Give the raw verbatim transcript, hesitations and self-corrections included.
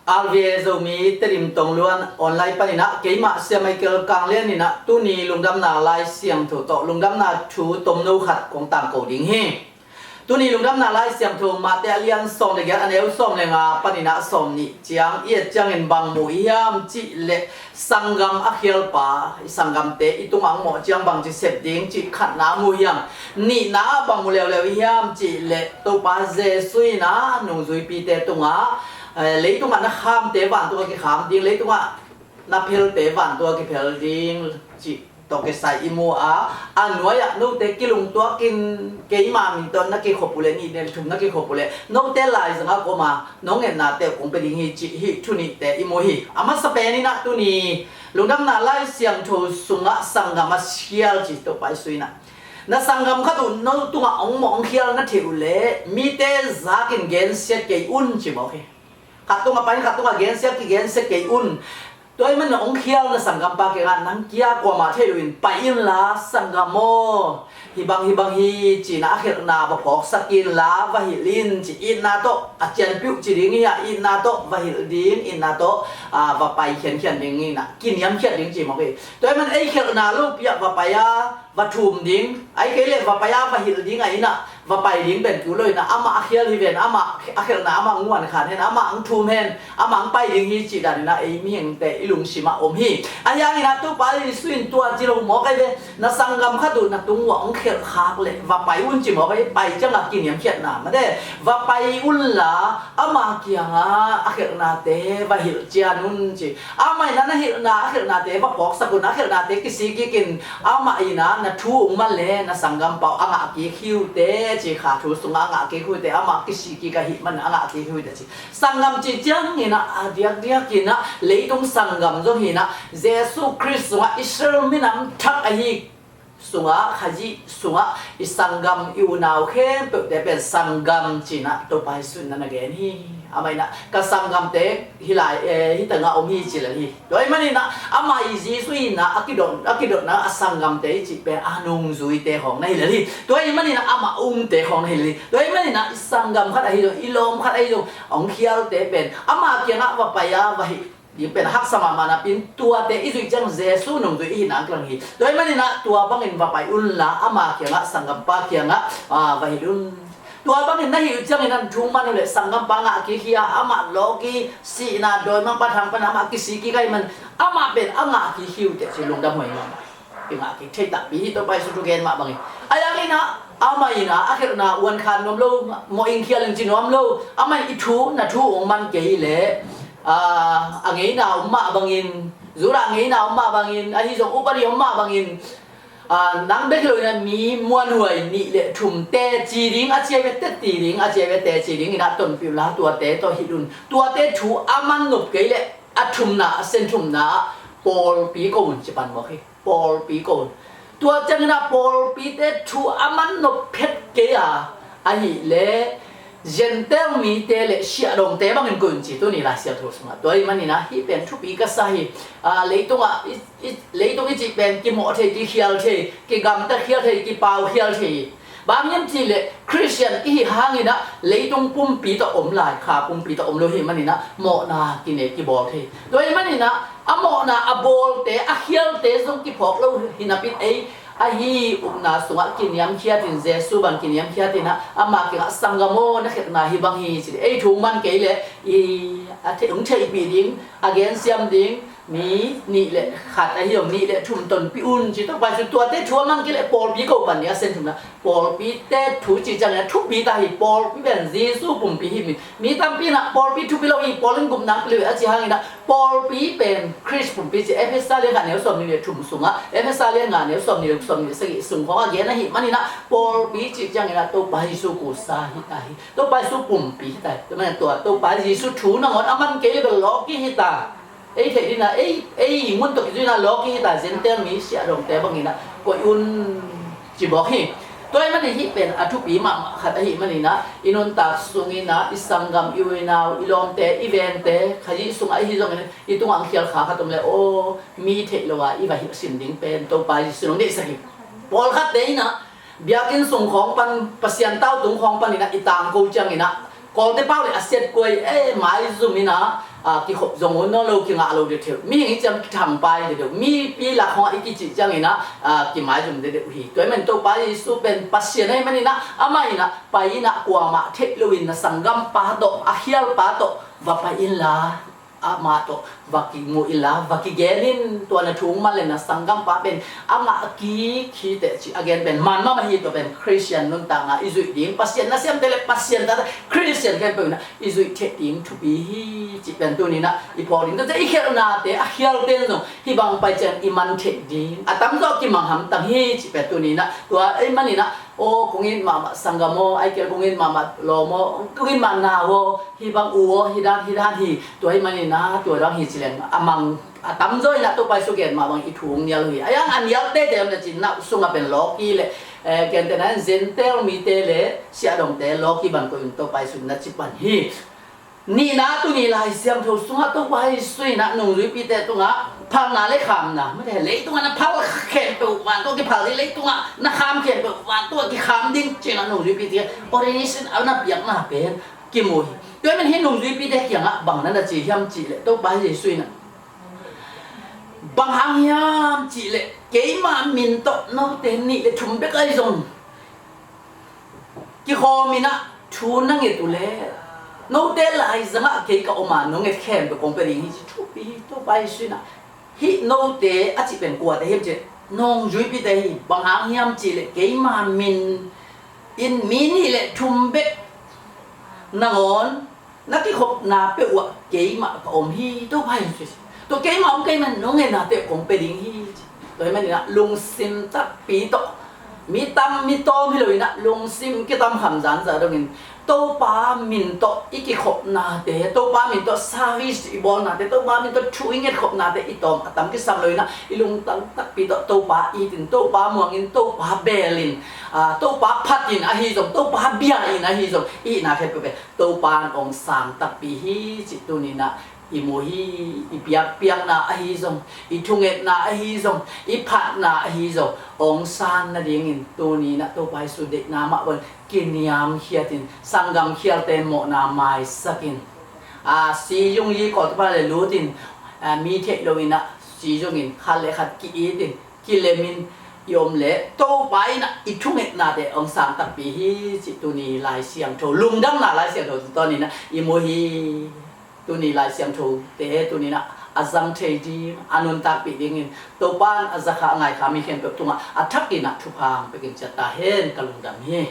RVA Zomi Tedim Tongluan online panin ah keimah Sia Michael Kang Lian in ah tuni lungdamna Lai Siangtho tawh lungdamna thu tomno khat kong tangko ding hi. Tuni lungdamna Lai Siangtho Mate a lian sawm le giat, a neu sawm le nga panin ah sawm nih ciang i et ciangin bang mu i hiam cih leh, sanggam a khialpa, i sanggamte i tungah hong mawh ciang bangci sep ding cih khatna a mu hiam? Nihna ah bang mu leuleu i hiam cih leh, Topa Jesuh in ah nungzuipite tungah, eh, leitungah na khamte vantungah kikham ding, leitungah na phelte vantungah kiphel ding cih tawh kisai i mu a, a nuai-ah note kilungtuakin keima min tawh na kikhop uh leh, nih le thum na kikhop uh leh, note laizang ah kawma nong etnate uh kong pia ding hi cih hih thu nihte i mu hi. A masa pen in ah tuni lungdamna Lai Siangtho sungah sanggam a khial ci Topa Jesuh in ah, na sanggam khat uh no tungah hong mawh hong khial na theih uh leh mite zakin gensiat kei un ci mawk hi. Khat tungah pai in khat tungah gensiat kigensiat kei un. Tua ahih manin hong khial na sanggampa kiangah nang kia kuamah thei loin pai inla, sanggam aw, hih bang hih bang hi ci-in ah a khelhna va phawksak inla va hilh in ci, itna tawh a cianpih uh ci ding hi a, itna tawh va hilh ding, itna tawh, ah, va pai khiankhian ding in ah kiniamkhiat ding ci mawk hi. Tua ahih manin ei khelhna lopi ah va pai a va thum ding, ahih kei leh va pai a va hilh ding a, in ah va pai ding pen tu lo in ah, amah a khial hi ven, amah a khelhna amah hong nguan khan hen, amah hong thum hen, amah hong pai ding hi cih dan in ah ei mihingte i lungsim ah om hi. Ahi hangin ah Topa Jesuh in tua ci lo mawk ahi ve, na sanggam khat uh na tung uah hong khelh khak leh va pai un ci mawk ahi, pai ciangah kiniamkhiatna mate, va pai unla ama kiangah a khelhnate va hilh cian un ci. Amah in ah na hilhna a khelhnate va phawksak un, a khelhnate kisik kik in, amah in ah na thu hong man leh na sanggampa uh a ngah kik hi uh teh ci, kha thu sungah a ngah kik hi uh teh, amah kisik kik ahih manin a ngah kik hi uh teh ci. Sanggam cih ciangin ah a diakdiakin ah leitung sanggam zong hi in ah, Jesuh Khrist sungah Israel minam thak ahi sungah, Khazih sungah i sanggam i unau khempeuhte pen sanggam ci-in ah Topa Jesuh in na na gen hi. Amah in ah ka sanggamte hih lai, eh, hih tengah om hi ci lel hi. Tua ahih manin ah amah i Jesuh in ah a kidot, a kidotna a sanggamte i cih pen a nungzuite khawng na hi lel hi. Tua ahih manin ah amah umte khawng na hi lel hi. Tua ahih manin ah i sanggam khat ahi zong, i lawm khat ahi zong, hong khialte pen ama kiangah va pai a va hilh ding pen a haksa mahmah napi-in, tuate i zuih ciang Jesuh nungzui i hihna hong kilang hi. Tua ahih manin ah tua bangin va pai unla ama kiangah, sanggampa kiangah, ah, va hilh un. Tua bangin na hilh uh ciangin ah thu man uh leh sanggampa ngah kik hi a, amah lawki, sihna, dawimangpa thang pan amah kisik kik ahih manin amah pen a ngah kik hi uh teh ci, lungdam huai mahmah. Kingah kik thei takpi hi, Topa Jesuh thugen mah bangin. Ahi hangin ah amah in ah a khelhna uan khan nuam lo, mawh in khial in ci nuam lo. Amah in i thu, na thu hong man kei leh, ah, a ngeina om mah bangin, Judah a ngeina om mah bangin, ahi zong upadi om mah bangin, ah, nang bek hi lo in ah mi muanhuai nih le thum teci ding a ci a, bek teci ding a ci a, bek teci ding in ah tonpih unla tuate tawh hilh un. Tuate thu a man nop kei leh a thumna, a sen thumna ah pawlpi ko un ci pan mawk hi. Pawlpi ko un. Tua ciangin ah pawlpite thu a man nop phet kei a, ahih leh Gentile mite le siahdongte bangin ko un ci, tuni Lai Siangtho sungah. Tua ahih manin ah hih pen thupi ka sa hi. Ah, leitungah i, i, leitung i cih pen kimawh thei, kikhial thei, kigamta khial thei, kipau khial thei hi. Bang hiam cih leh Khristian i hih hangin ah leitung pumpi tawh om lai, kha pumpi tawh om lo hi manin ah mawhna kine kibawl thei. Tua ahih manin ah a mawhna a bawlte, a khialte zong kiphawk lo hi napi-in ei ahi upna sungah kiniamkhiat in, Jesuh bang kiniamkhiat in ah ama kiangah, sanggam aw, na khelhna hih bang hi ci, ei thu hong man kei leh i a thei, hong theihpih ding, a gensiam ding mi nih le khat ahi zong nih le thum tonpih un ci. Topa Jesuh tuate thu a man kei leh pawlpi ko pan ding, a sen thumna. Pawlpite thu cih ciangin ah thupi ta hi. Pawlpi pen Jesuh pumpi hi. Mi, mi tampi in ah pawlpi thupi lo hi, pawl in gupna hong pia lo hi a ci hangin ah pawlpi pen Khrist pumpi ci. Efesa lian khat neu sawmnih le thum sungah, Efesa lian nga neu sawmnih le, sawmnih le sagih sung khawng a gen ahih manin ah pawlpi cih ciangin ah Topa Jesuh kusa hi ta hi. Topa Jesuh pumpi hi ta hi. Tua manin tua Topa Jesuh thu nangawn a man kei leh bel lawki hi ta. Ei theih ding in ah, ei, ei i ngun tawh kizuih in ah lawki hi ta, Gentile mi siahdongte bangin ah koih un ci mawk hi. Tua ahih manin hih pen a thupi mahmah khat ahih manin ah i nuntak sungin ah i sanggam, i unau, i lawmte, i vengte, Khazih sungah ahi zongin i tungah hong khial kha khat om leh aw, mi theih lo a i va hilh sin ding pen Topa Jesuh in hong deihsak hi. Pawlkhatte in ah biakinn sung khawng pan, Pasian tau tung khawng panin ah i tangko ciangin ah Kawlte pau le a siat kuai e, maizum in ah, a, kikhop zong un nawn lo, kingah lo deuh theuh. Mihing i ciang kithangpai deuh deuh. Mipi lak khawngah i kicih ciangin ah, a, kimaizum deuh deuh hi. Tua ahih manin Topa Jesu pen Pasian ahih manin ah, amah in ah pai in ah kuamah theih loin na sanggampa tawh, a khialpa tawh va pai inla, amah tawh va kimu inla, va kigen in. Tua na thu hong man le na sanggampa pen a ngah kik hi teh cih a gen pen man mahmah hi. Tua pen Khristian nuntakna i zuih ding, Pasian nasemte le Pasian tate Khristian khempeuh in ah i zuih theih ding thupi hi cih pen tuni in ah i phawk ding. Tua ciang i khialhnate, a khialte in zong hih bang pai ciang i man theih ding, a tamzaw kimang hamtang hi cih pen tuni in ah, tua ahih manin ah, aw, kong it mahmah sanggam aw, ahih kei leh kong it mahmah lawm aw, kong it mah nau aw, hih bang u aw, hih dan, hih dan hi, tua ahih manin ah, tua dang hi ci leng a mang, a tamzaw in ah Topa Jesu gen mah bang i thu hong nial uh hi. A yang a nial teitei om na cin, na sungah pen lawki le, eh, gentehna in Gentile mite le siahdongte lawki bang koih un, Topa Jesu in na ci pan hi. Nihna, tuni Lai Siangtho sungah Topa Jesu in ah nungzuipite tungah phalna le khamna, mate, leitungah na phal khempeuh vantung kiphal ding, leitungah na kham khempeuh vantung kikham ding ci-in ah nungzuipite ordination a na piakna pen kimu hi. Tua ahih manin hih nungzuipite kiangah bang na na ci hiam cih leh, Topa Jesu in ah bang hang hiam cih leh, keima min tawh note nih le thum bek ahi zong kikhawm in ah thu na nget uh leh, note laizang ah kei ka om a, nong nget khempeuh kong pia ding hi ci thupi hi. Topa Jesu in ah, hih note a cih pen kuate hiam cih leh, nungzuipite hi. Bang hang hiam cih leh, keima min in mi nih le thum bek nangawn na kikhopna peuh uh ah keimah ka om hi, Topa Jesu. Tua keimah om kei man, nong ngetnate kong pia ding hi. Tua ahih manin ah lungsim takpi tawh, mi tam mi tawm hi lo in ah, lungsim kitam kham zanzah dongin, Topa min tawh i kikhopnate, Topa min tawh service i bawlnate, Topa min tawh thu i ngetkhopnate i tawm a tam kisam lo in ah, i lungtang takpi tawh Topa itin, Topa muangin, Topa belin, a, Topa phatin ahi zong, Topa bia in ahi zong, i hihna khempeuh pen Topa in hong sang takpi hi cih tuni in ah i mu hi. I biakpiakna ahi zong, i thungetna ahi zong, i phatna ahi zong, hong san nadingin tuni in ah Topa Jesu deihna mah bang kiniamkhiatin, sanggam khialte mawhna maisakin, a, sizung li kawtpa le lutin, a, mi theih lo in ah sizungin khat le khat ki-itin, kilemin i om leh, Topa in ah i thungetnate hong sang takpi hi cih tuni Lai Siangtho, lungdamna Lai Siangtho tawh tuni in ah i mu hi. Tuni Lai Siangthote tuni in ah a zang thei ding, a nuntakpih dingin Topa in a zakha a ngaikha mi khempeuh tungah a thakin ah thupha hong pia ciat ta hen. Ka lungdam hi.